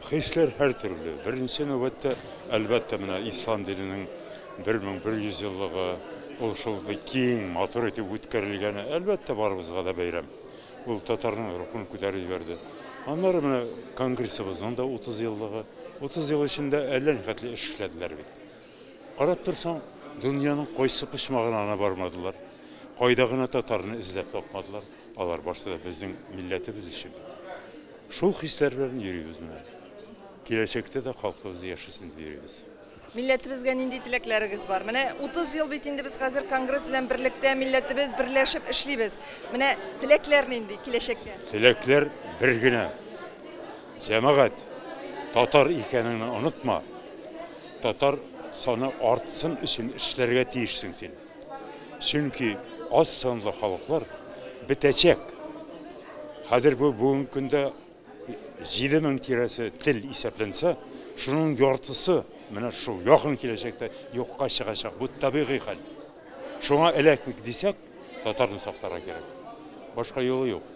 Хисләр һәртөрле. Беренче нәүбәттә, әлбәттә, менә ислам диненең 1100 еллыгы, ул шундый киң, матур итеп үткәрелгәне, әлбәттә, барыбызга да бәйрәм. Ул татарның рухын күтәреп җибәрде. Аннары менә конгрессыбызның да 30 еллыгы. 30 ел эчендә әллә нихәтле эш эшләделәр бит. Карап торсаң, дөньяның кайсы почмагына гына бармадылар, кайда гына татарны эзләп тапмадылар. Алар барсы да безнең милләтебез өчен бит. Шул хисләр белән йөрибез менә. Киләчәктә дә халкыбыз яшәсен дип йөрибез. Милләтебезгә нинди теләкләрегез бар? Менә 30 ел бит инде без хәзер Конгресс белән берлектә, милләтебез берләшеп эшлибез. Менә теләкләр нинди киләчәккә? Теләкләр бер генә. Җәмәгать, татар икәнеңне онытма. Татар саны артсын өчен эшләргә тиешсең син. Чөнки аз санлы халыклар бетәчәк. Хәзер бу бүгенге көндә 7000 тирәсе тел исәпләнсә, шуның яртысы менә шул якын киләчәктә юкка чыгачак. Бу табигый хәл. Шуңа эләкмик дисәк, татарны сакларга кирәк. Башка юлы юк.